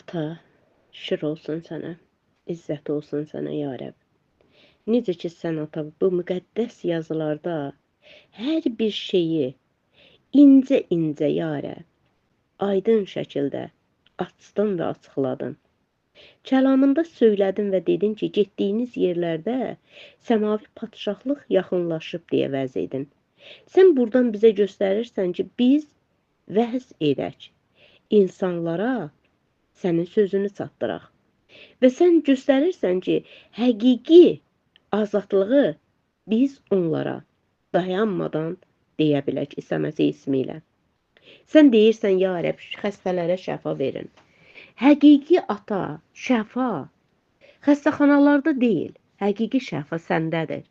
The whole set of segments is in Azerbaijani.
Ata, şükür olsun sənə, izzət olsun sənə, ya Rəbb. Necə ki sən ata bu müqəddəs yazılarda hər bir şeyi incə-incə, ya Rəbb, aydın şəkildə açdın və açıqladın. Kəlamında söylədin və dedin ki, getdiyiniz yerlərdə səmavi padşahlıq yaxınlaşıb deyə vəz edin. Sən buradan bizə göstərirsən ki, biz vəz edək, insanlara sənin sözünü çatdıraq. Və sən göstərirsən ki, həqiqi azadlığı biz onlara dayanmadan deyə bilək İsa Məsih ismi ilə. Sən deyirsən, ya Rəbb, xəstələrə şəfa verin. Həqiqi ata, şəfa xəstəxanalarda deyil, həqiqi şəfa səndədir.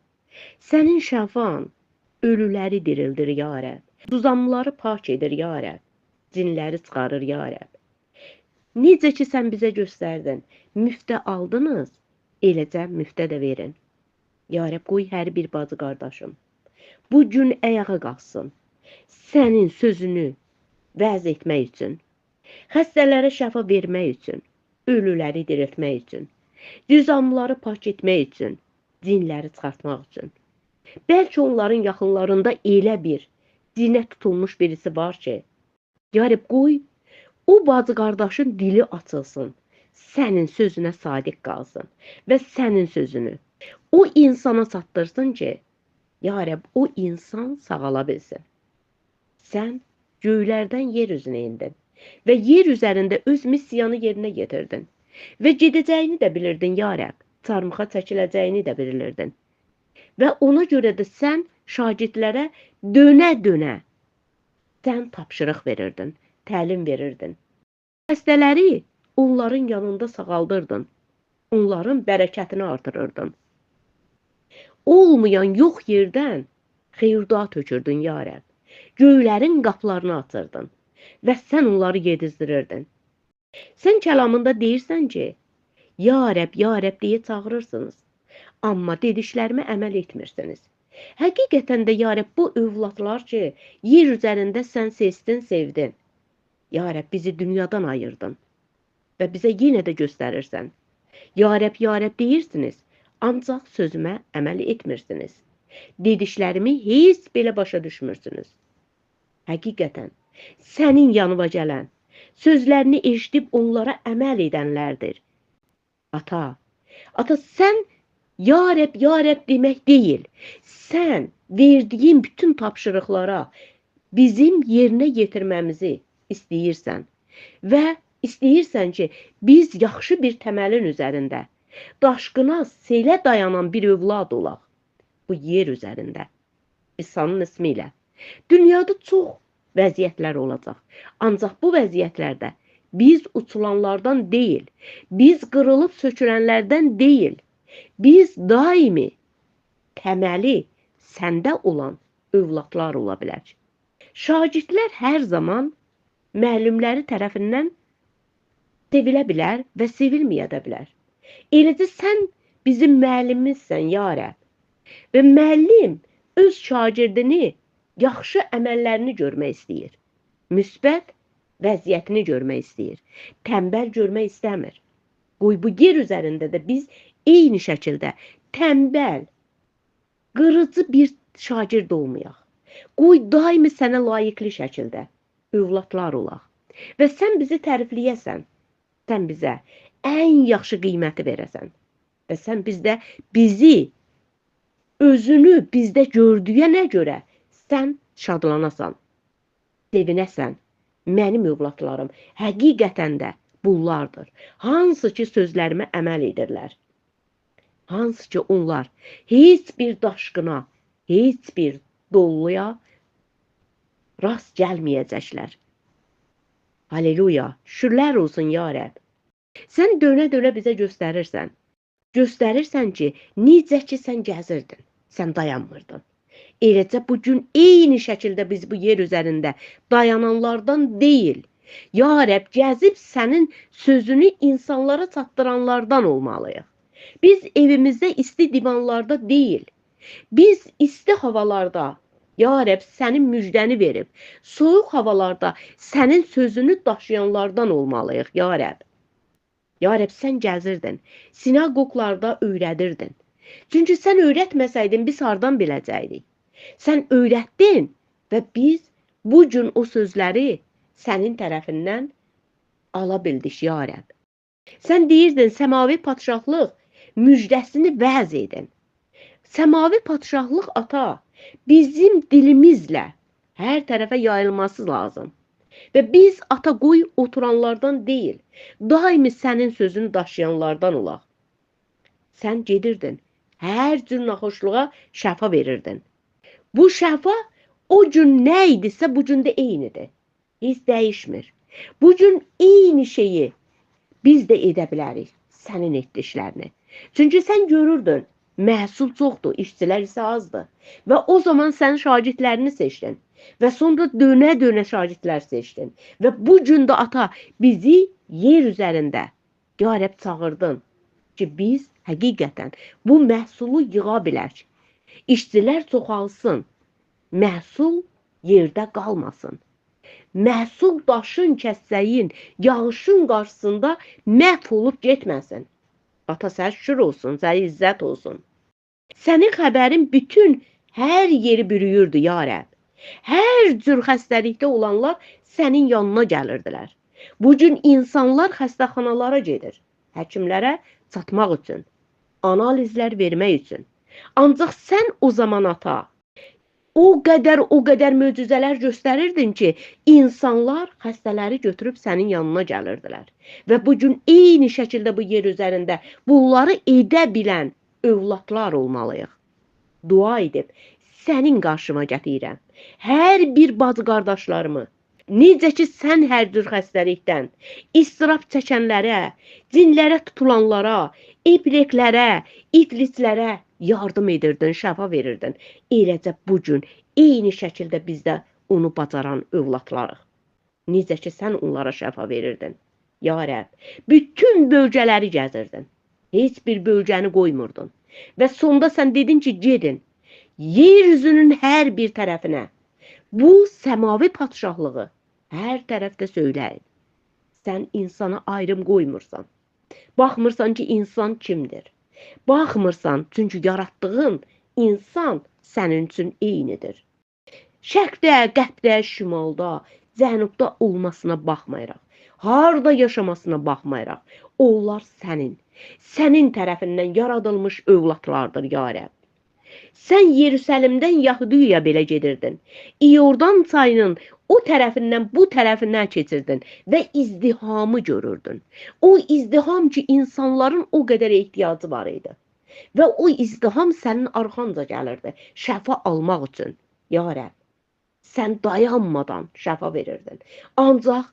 Sənin şəfan ölüləri dirildir, ya Rəbb. Cüzamları pak edir, ya Rəbb. Cinləri çıxarır, ya Rəbb. Necə ki sən bizə göstərdin, müftə aldınız, eləcə müftə də verin. Ya Rəbb, qoy hər bir bacı qardaşım bu gün ayağa qalxsın, sənin sözünü vəz etmək üçün, xəstələrə şəfa vermək üçün, ölüləri diriltmək üçün, cüzamları pak etmək üçün, cinləri çıxartmaq üçün. Bəlkə onların yaxınlarında elə bir cinə tutulmuş birisi var ki, ya Rəbb, qoy o bacı qardaşın dili açılsın, sənin sözünə sadiq qalsın və sənin sözünü o insana çatdırsın ki, ya Rəbb, o insan sağala bilsin. Sən göylərdən yer üzünə indin və yer üzərində öz missiyanı yerinə yetirdin və gedəcəyini də bilirdin, ya Rəbb, çarmıxa çəkiləcəyini də bilirdin. Və ona görə də sən şagirdlərə dönə-dönə sən tapşırıq verirdin, təlim verirdin. Xəstələri onların yanında sağaldırdın, onların bərəkətini artırırdın. Olmayan yox yerdən xeyir-dua tökürdün, ya Rəbb. Göylərin qapılarını açırdın və sən onları yedizdirirdin. Sən kəlamında deyirsən ki, ya Rəbb, ya Rəbb deyə çağırırsınız, amma dediklərimə əməl etmirsiniz. Həqiqətən də, ya Rəbb, bu övladlar ki, yer üzərində sən seçdin, sevdin. Ya Rəbb, bizi dünyadan ayırdın və bizə yenə də göstərirsən. Ya Rəbb, ya Rəbb deyirsiniz, ancaq sözümə əməl etmirsiniz. Dediklərimi heç belə başa düşmürsünüz. Həqiqətən, sənin yanıma gələn, sözlərini eşidib onlara əməl edənlərdir. Ata, ata sən ya Rəbb, ya Rəbb demək deyil. Sən verdiyin bütün tapşırıqlara bizim yerinə yetirməmizi istəyirsən və istəyirsən ki, biz yaxşı bir təməlin üzərində, daşqına selə dayanan bir övlad olaq bu yer üzərində, İsa'nın ismi ilə. Dünyada çox vəziyyətlər olacaq. Ancaq bu vəziyyətlərdə biz uçulanlardan deyil, biz qırılıb sökülənlərdən deyil, biz daimi təməli səndə olan övladlar ola bilər. Şagirdlər hər zaman müəllimləri tərəfindən sevilə bilər və sevilməyə də bilər. Eləcə sən bizim müəllimimizsən, ya Rəbb. Və müəllim öz şagirdini yaxşı əməllərini görmək istəyir. Müsbət vəziyyətini görmək istəyir. Tənbəl görmək istəmir. Qoy bu yer üzərində də biz eyni şəkildə tənbəl, qırıcı bir şagird olmayaq. Qoy daimi sənə layiqli şəkildə övladlar olaq. Və sən bizi tərifləyəsən, sən bizə ən yaxşı qiyməti verəsən. Və sən bizdə bizi, özünü bizdə gördüyənə görə sən şadlanasan, sevinəsən. Mənim övladlarım həqiqətən də bunlardır. Hansı ki sözlərimə əməl edirlər. Hansı ki onlar heç bir daşqına, heç bir dolluya rast gəlməyəcəklər. Haleluya, şükürlər olsun ya Rəbb. Sən dönə-dönə bizə göstərirsən. Göstərirsən ki, necə ki sən gəzirdin, sən dayanmırdın. Eləcə bu gün eyni şəkildə biz bu yer üzərində dayananlardan deyil, ya Rəbb, gəzib sənin sözünü insanlara çatdıranlardan olmalıyıq. Biz evimizdə isti divanlarda deyil, biz isti havalarda, ya Rəbb, sənin müjdəni verib, soyuq havalarda sənin sözünü daşıyanlardan olmalıyıq, ya Rəbb. Ya Rəbb, sən gəzirdin, sinagoglarda öyrədirdin. Çünki sən öyrətməsəydin, biz hardan biləcəkdik? Sən öyrətdin və biz bu gün o sözləri sənin tərəfindən ala bildik, ya Rəbb. Sən deyirdin, səmavi padşahlıq müjdəsini vəz edin. Səmavi padşahlıq, ata, bizim dilimizlə hər tərəfə yayılması lazım. Və biz, ata, qoy oturanlardan deyil, daimi sənin sözünü daşıyanlardan olaq. Sən gedirdin, hər cür naxoşluğa şəfa verirdin. Bu şəfa o gün nə idisə, bu gün də eynidir. Heç dəyişmir. Bu gün eyni şeyi biz də edə bilərik, sənin etdiklərini. Çünki sən görürdün, məhsul çoxdur, işçilər isə azdır. Və o zaman sən şagirdlərini seçdin. Və sonra dönə-dönə şagirdlər seçdin. Və bu gün də, ata, bizi yer üzərində, ya Rəbb, çağırdın ki, biz həqiqətən bu məhsulu yığa bilək. İşçilər çoxalsın, məhsul yerdə qalmasın. Məhsul daşın, kəsəyin, yağışın qarşısında məhv olub getməsin. Ata, sənə şükür olsun, sənə izzət olsun. Sənin xəbərin bütün hər yeri bürüyürdü, ya Rəbb. Hər cür xəstəlikdə olanlar sənin yanına gəlirdilər. Bugün insanlar xəstəxanalara gedir, həkimlərə çatmaq üçün, analizlər vermək üçün. Ancaq sən o zaman, ata, o qədər möcüzələr göstərirdin ki, insanlar xəstələri götürüb sənin yanına gəlirdilər. Və bugün eyni şəkildə bu yer üzərində bunları edə bilən övladlar olmalıyıq. Dua edib sənin qarşıma gətirirəm hər bir bacı qardaşlarımı. Necə ki, sən hər cür xəstəlikdən, istirab çəkənlərə, cinlərə tutulanlara, ipliklərə, iflislərə yardım edirdin, şəfa verirdin. Eləcə bu gün eyni şəkildə biz də onu bacaran övladlarıq. Necə ki, sən onlara şəfa verirdin. Ya Rəbb, bütün bölgələri gəzirdin. Heç bir bölgəni qoymurdun. Və sonda sən dedin ki, gedin yer üzünün hər bir tərəfinə. Bu səmavi padşahlığı hər tərəfdə söyləyin. Sən insana ayrım qoymursan. Baxmırsan ki, insan kimdir. Baxmırsan, çünki yaratdığın insan sənin üçün eynidir. Şərqdə, qərbdə, şimalda, cənubda olmasına baxmayaraq, harda yaşamasına baxmayaraq, onlar sənin tərəfindən yaradılmış övladlardır, ya Rəbb. Sən Yerusəlimdən Yahudiya belə gedirdin. İordan çayının o tərəfindən bu tərəfindən keçirdin və izdihamı görürdün. O izdiham ki, insanların o qədər ehtiyacı var idi. Və o izdiham sənin arxanca gəlirdi şəfa almaq üçün. Ya Rəbb, sən dayanmadan şəfa verirdin. Ancaq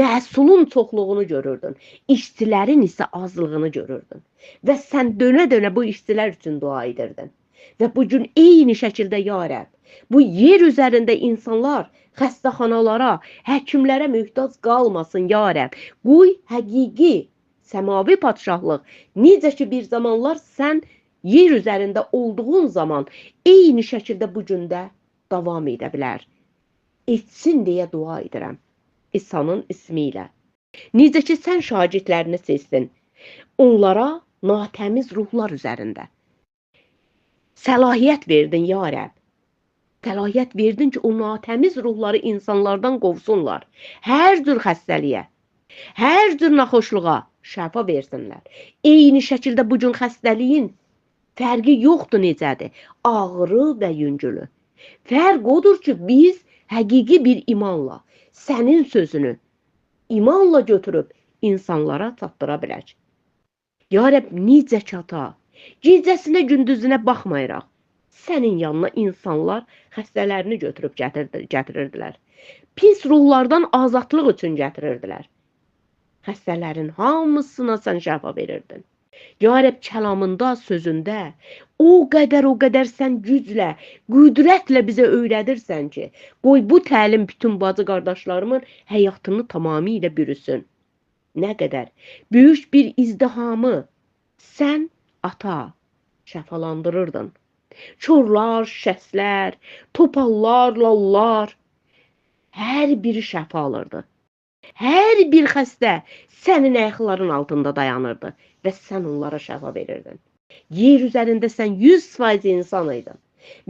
məhsulun çoxluğunu görürdün, işçilərin isə azlığını görürdün. Və sən dönə-dönə bu işçilər üçün dua edirdin. Və bugün eyni şəkildə, ya Rəbb, bu yer üzərində insanlar xəstəxanalara, həkimlərə möhtac qalmasın, ya Rəbb. Qoy həqiqi səmavi padşahlıq, necə ki bir zamanlar sən yer üzərində olduğun zaman eyni şəkildə bu gün də davam edə bilər. Etsin deyə dua edirəm İsa'nın ismi ilə. Necə ki sən şagirdlərini seçdin, onlara natəmiz ruhlar üzərində səlahiyyət verdin, ya Rəbb. Səlahiyyət verdin ki, o natəmiz ruhları insanlardan qovsunlar. Hər cür xəstəliyə, hər cür naxoşluğa şəfa versinlər. Eyni şəkildə bu gün xəstəliyin fərqi yoxdur necədir? Ağrı və yüngülü. Fərq odur ki, biz həqiqi bir imanla sənin sözünü imanla götürüb insanlara çatdıra bilək. Ya Rəbb, necə ki, ata, gecəsinə gündüzünə baxmayaraq sənin yanına insanlar xəstələrini götürüb gətirirdilər. Pis ruhlardan azadlıq üçün gətirirdilər. Xəstələrin hamısına sən şəfa verirdin. Ya Rəbb, kəlamında, sözündə o qədər sən güclə, qüdrətlə bizə öyrədirsən ki, qoy bu təlim bütün bacı qardaşlarımın həyatını tamamilə bürüsün. Nə qədər böyük bir izdihamı sən, ata, şəfalandırırdın. Çorlar, şəslər, topallar, lallar, hər biri şəfa alırdı. Hər bir xəstə sənin ayaqların altında dayanırdı və sən onlara şəfa verirdin. Yer üzərində sən 100% insan idin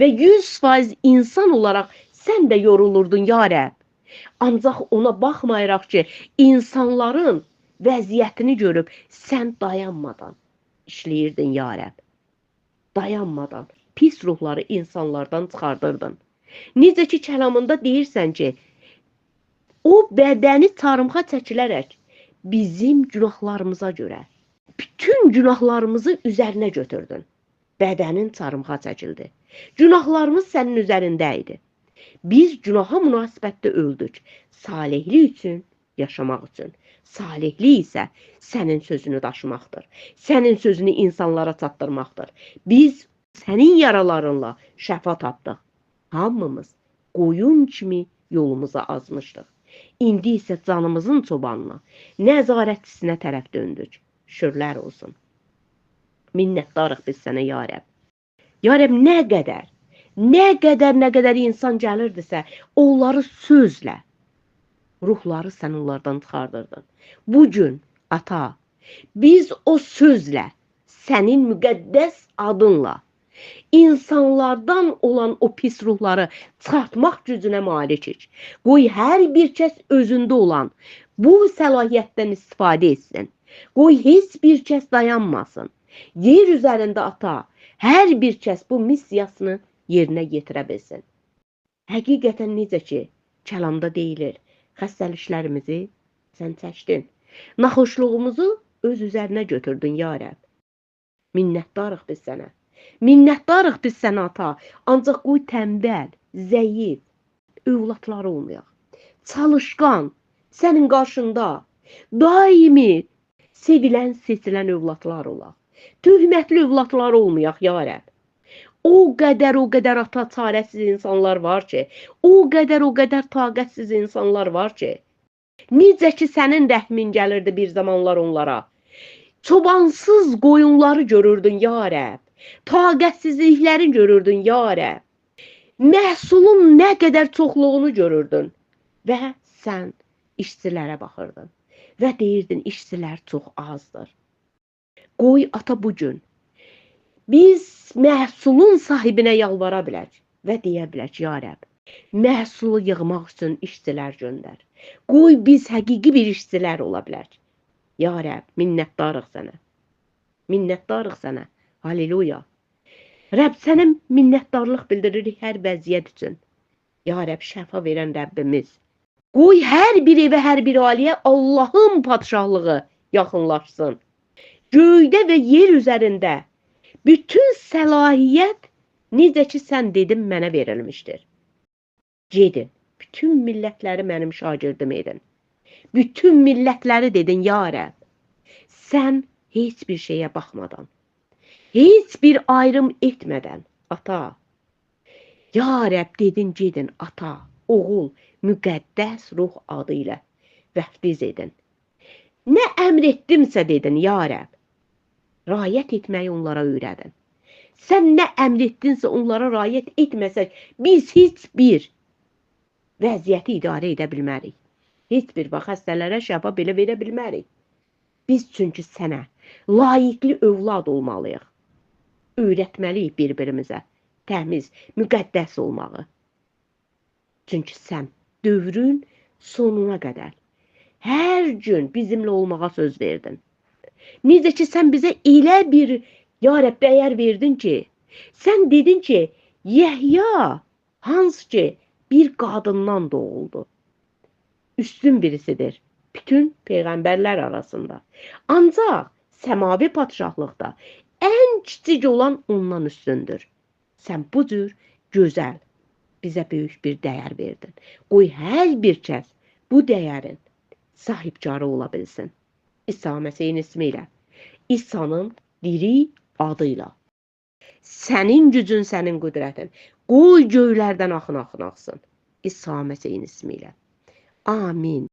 və 100% insan olaraq sən də yorulurdun, ya Rəbb. Ancaq ona baxmayaraq ki, insanların vəziyyətini görüb sən dayanmadan işləyirdin, ya Rəbb. Dayanmadan pis ruhları insanlardan çıxardırdın. Necə ki, kəlamında deyirsən ki, o bədəni çarmıxa çəkilərək bizim günahlarımıza görə bütün günahlarımızı üzərinə götürdün. Bədənin çarmıxa çəkildi. Günahlarımız sənin üzərində idi. Biz günaha münasibətdə öldük. Salihlik üçün, yaşamaq üçün. Salihlik isə sənin sözünü daşımaqdır. Sənin sözünü insanlara çatdırmaqdır. Biz sənin yaralarınla şəfa tapdıq. Hamımız qoyun kimi yolumuza azmışdıq. İndi isə canımızın çobanına, nəzarətçisinə tərəf döndük. Şükürlər olsun. Minnətdarıq biz sənə, ya Rəbb. Ya Rəbb, nə qədər, nə qədər, nə qədər insan gəlirdisə, onları sözlə, ruhları sən onlardan çıxardırdın. Bugün, ata, biz o sözlə, sənin müqəddəs adınla, insanlardan olan o pis ruhları çıxartmaq gücünə malikik. Qoy hər bir kəs özündə olan bu səlahiyyətdən istifadə etsin. Qoy heç bir kəs dayanmasın. Yer üzərində ata, hər bir kəs bu missiyasını yerinə yetirə bilsin. Həqiqətən necə ki, kəlamda deyilir, xəstəliklərimizi sən çəkdin. Naxoşluğumuzu öz üzərinə götürdün, ya Rəbb. Minnətdarıq biz sənə. Minnətdarıq biz sənə, ata. Ancaq qoy tənbəl, zəif övladlar olmayaq. Çalışqan, sənin qarşında daimi sevilən, seçilən övladlar olaq. Töhmətli övladlar olmayaq, ya Rəbb. O qədər, o qədər ata çarəsiz insanlar var ki, o qədər, o qədər taqətsiz insanlar var ki, necə ki sənin rəhmin gəlirdi bir zamanlar onlara. Çobansız qoyunları görürdün, ya Rəbb. Taqətsizliklərini görürdün, ya Rəbb. Məhsulun nə qədər çoxluğunu görürdün və sən işçilərə baxırdın və deyirdin, işçilər çox azdır. Qoy ata bugün biz məhsulun sahibinə yalvara bilək və deyə bilək, ya Rəbb, məhsulu yığmaq üçün işçilər göndər. Qoy biz həqiqi bir işçilər ola bilək. Ya Rəbb, minnətdarıq sənə. Minnətdarıq sənə. Haleluya. Rəbb, sənə minnətdarlıq bildiririk hər vəziyyət üçün. Ya Rəbb, şəfa verən Rəbbimiz. Qoy hər bir evə, hər bir ailəyə Allahın padşahlığı yaxınlaşsın. Göydə və yer üzərində bütün səlahiyyət necə ki sən dedin mənə verilmişdir. Gedin, bütün millətləri mənim şagirdim edin. Bütün millətləri dedin, ya Rəbb. Sən heç bir şeyə baxmadan, heç bir ayrım etmədən, ata, ya Rəbb dedin, gedin, ata, oğul, müqəddəs ruh adı ilə vəftiz edin. Nə əmr etdimsə dedin, ya Rəbb, riayət etməyi onlara öyrədin. Sən nə əmr etdinsə onlara riayət etməsək, biz heç bir vəziyyəti idarə edə bilmərik. Heç bir vaxt xəstələrə şəfa belə verə bilmərik. Biz çünki sənə layiqli övlad olmalıyıq. Öyrətməliyik bir-birimizə təmiz, müqəddəs olmağı. Çünki sən dövrün sonuna qədər hər gün bizimlə olmağa söz verdin. Necə ki, sən bizə elə bir, ya Rəbb, dəyər verdin ki, sən dedin ki, Yəhya, hansı ki, bir qadından doğuldu. Üstün birisidir bütün peyğəmbərlər arasında. Ancaq səmavi padşahlıqda ən kiçik olan ondan üstündür. Sən bu cür gözəl, bizə böyük bir dəyər verdin. Qoy hər bir kəs bu dəyərin sahibkarı ola bilsin. İsa Məsihin ismi ilə, İsa'nın diri adıyla. Sənin gücün, sənin qüdrətin qoy göylərdən axın axın axsın. İsa Məsihin ismi ilə. Amin.